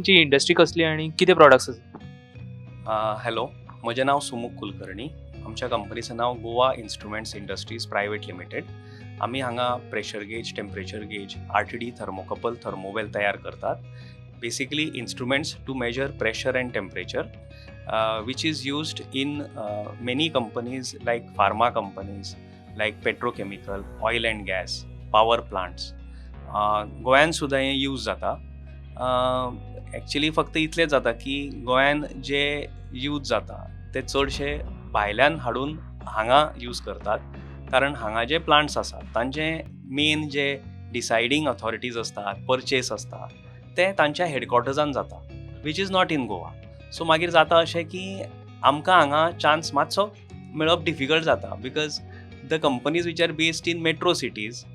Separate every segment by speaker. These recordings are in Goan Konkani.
Speaker 1: तुमची इंडस्ट्री कसली आनी कितें प्रोडक्ट्स आसा?
Speaker 2: हॅलो, म्हजें नांव सुमुख कुलकर्णी. आमच्या कंपनीचें नांव Goa instruments industries private limited. आमी हांगा pressure gauge, temperature gauge, RTD thermocouple, thermowell तयार करतात. Basically instruments to measure pressure and temperature, which is used in many companies like pharma companies, like petrochemical, oil and gas, power plants. गोंयान सुद्दां हें यूज जाता. एक्चुली फक्त इतलें जाता की गोंयान जे यूज जाता ते चडशे भायल्यान हाडून हांगा यूज करतात, कारण हांगा जे प्लांट्स आसात तांचे मेन जे डिसायडींग ऑथॉरिटीज आसतात, परचेस आसता, ते तांच्या हेडक्वॉर्टर्सान जाता, which is not in Goa. So मागीर जाता अशें की आमकां हांगा चान्स मातसो मेळप डिफिकल्ट जाता, because the companies which are based in metro cities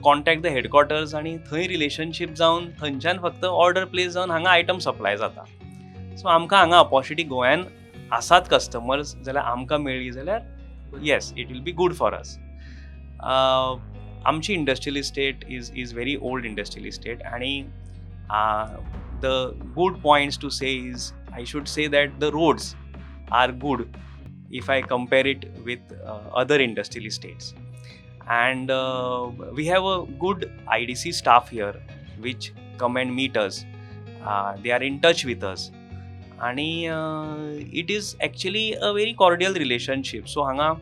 Speaker 2: contact the headquarters आनी थंय रिलेशनशीप जावन थंयच्यान फक्त ऑर्डर प्लेस जावन हांगा आयटम सप्लाय जाता. सो आमकां हांगा ऑपॉर्च्युनिटी, गोंयान आसात कस्टमर्स जाल्यार आमकां मेळ्ळी जाल्यार, yes, it will be good for us. आमची industrial estate is very old industrial estate आणि the good points to say is, I should say that the roads are good if I compare it with other industrial estates. And we have a good IDC staff here which come and meet us. They are in touch with us. आणि it is actually a very cordial relationship. So हांगा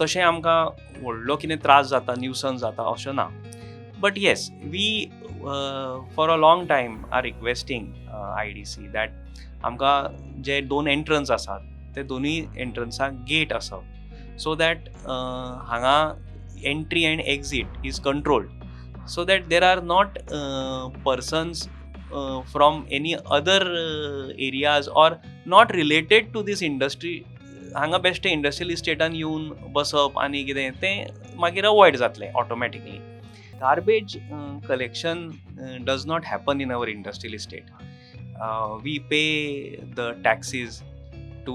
Speaker 2: तशें आमकां व्हडलो कितें त्रास जाता, न्युसन्स जाता अशें ना. But yes, we for a long time are requesting IDC that आमकां जे दोन एंट्रन्स आसात ते दोनूय एंट्रन्साक गेट आसप, सो that हांगा entry and exit is controlled, so that there are not persons from any other areas or not related to this industry हांगा बेश्टे इंडस्ट्रियल इस्टेटान येवन बसप आनी कितें तें मागीर अवॉयड जातलें automatically. Garbage collection does not happen in our industrial estate. We pay the taxes to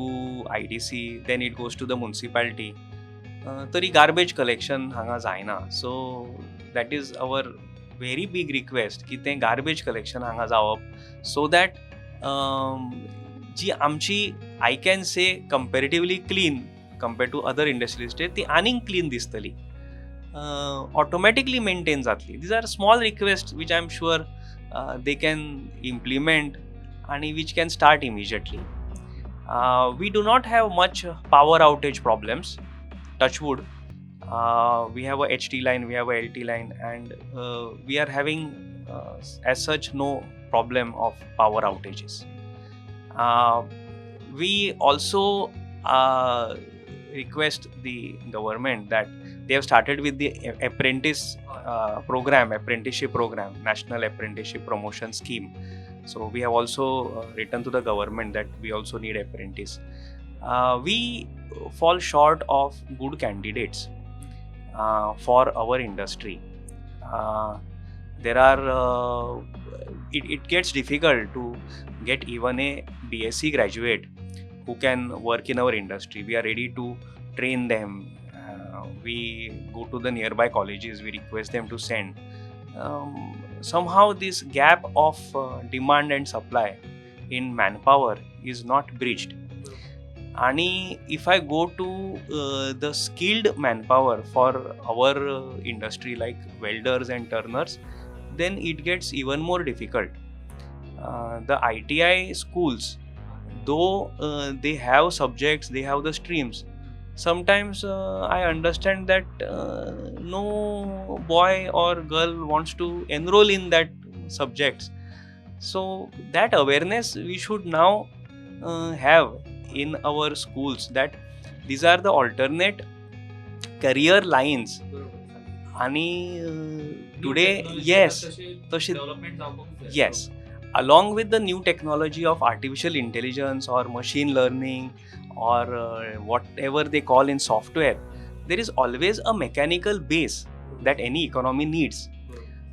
Speaker 2: IDC, then it goes to the municipality. तरी गार्बेज कलेक्शन हांगा जायना. So that is our very big request की तें गार्बेज कलेक्शन हांगा जावप, सो that जी आमची, I can say, comparatively clean compare to other industrial estate, ती आनीक क्लीन दिसतली, ऑटोमॅटिकली मेंटेन जातली. These are small request which I am sure they can implement आणि which can start immediately. We do not have much power outage problems, touch wood. We have a HT line, we have a LT line, and we are having as such no problem of power outages. We also request the government that they have started with the apprentice program, apprenticeship program, National Apprenticeship Promotion Scheme. So we have also written to the government that we also need apprentice. We fall short of good candidates for our industry. There are it gets difficult to get even a BSc graduate who can work in our industry. We are ready to train them. We go to the nearby colleges, we request them to send. Somehow this gap of demand and supply in manpower is not bridged. आणि if I go to the skilled manpower for our industry, like welders and turners, then it gets even more difficult. The ITI schools, though they have subjects, they have the streams, sometimes I understand that no boy or girl wants to enroll in that subjects. So that awareness we should now have in our schools that these are the alternate career lines आणि today, yes, तशें
Speaker 1: डेव्हलपमेंट जावपाक जाय.
Speaker 2: Yes, along with the new technology of artificial intelligence or machine learning or whatever they call in software, there is always a mechanical base that any economy needs.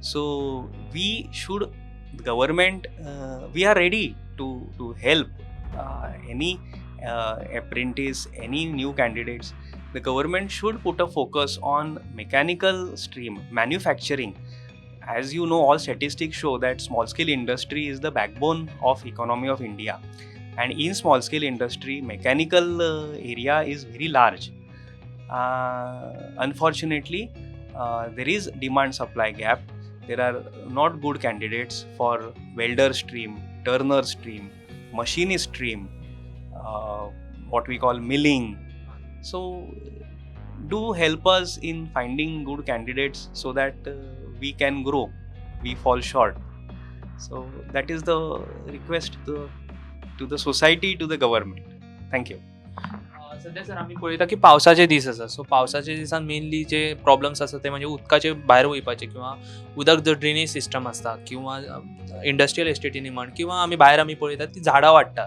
Speaker 2: So we should, government, we are ready to help any apprentice, any new candidates. The government should put a focus on mechanical stream, manufacturing. As you know, all statistics show that small scale industry is the backbone of economy of India, and in small scale industry mechanical area is very large. Unfortunately, there is demand supply gap. There are not good candidates for welder stream, turner stream, machinist stream, what we call milling. So do help us in finding good candidates so that we can grow. We fall short. So that is the request to the society, to the government. Thank you.
Speaker 1: सध्या सर आमी पळयता की पावसाचे दीस आसा, सो पावसाच्या दिसान मेनली जे प्रॉब्लम्स आसा ते म्हणजे उदकाचे भायर वयपाचे किंवा उदक जो ड्रेनेज सिस्टम आसता किंवा इंडस्ट्रियल एस्टेटीनी म्हण किंवा आमी भायर आमी पळयतात ती झाडां वाडटा.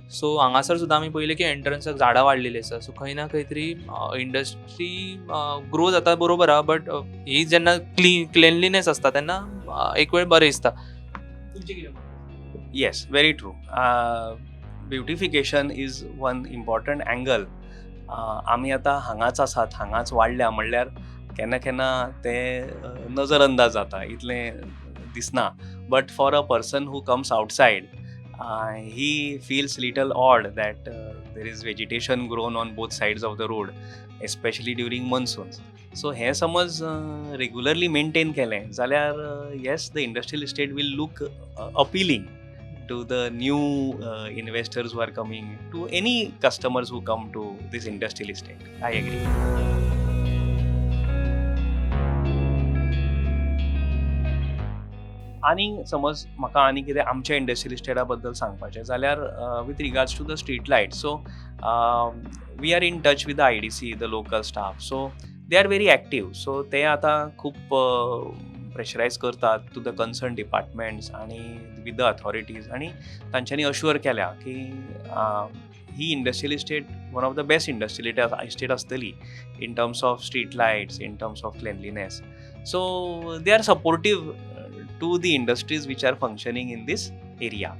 Speaker 1: सो हांगासर सुद्दां आमी पळयलें की एंट्रन्साक झाडां वाडलेली आसा. सो खंय ना खंय तरी इंडस्ट्री ग्रो जाता, बरोबर आहा, बट ही जेन्ना क्लिनलीनेस आसता तेन्ना एक वेळ बरें दिसता. तुमचें कितें मत?
Speaker 2: Yes, very true. Beautification is one important angle. आमी आतां हांगाच आसात, हांगाच वाडल्या म्हणल्यार केन्ना केन्ना तें नजर अंदाज जाता, इतलें दिसना, but for a person who comes outside, he feels little odd that there is vegetation grown on both sides of the road, especially during monsoons. So हें समज रेगुलरली मेनटेन केलें जाल्यार, yes, the industrial estate will look appealing to the new investors who are coming, to any customers who come to this industrial estate. I agree. आनी समज म्हाका आनी कितें आमच्या इंडस्ट्रियल इस्टेटा बद्दल सांगपाचें जाल्यार, with regards to the street light, so we are in touch with the IDC, the local staff, so they are very active. So ते आतां खूब प्रेशरायज करतात टू the concern departments आनी विथ the authorities, आनी तांच्यांनी अश्युअर केल्या की ही industrial estate one of the best industrial estate आसतली in terms of street lights, in terms of cleanliness. So they are supportive to the industries which are functioning in this area.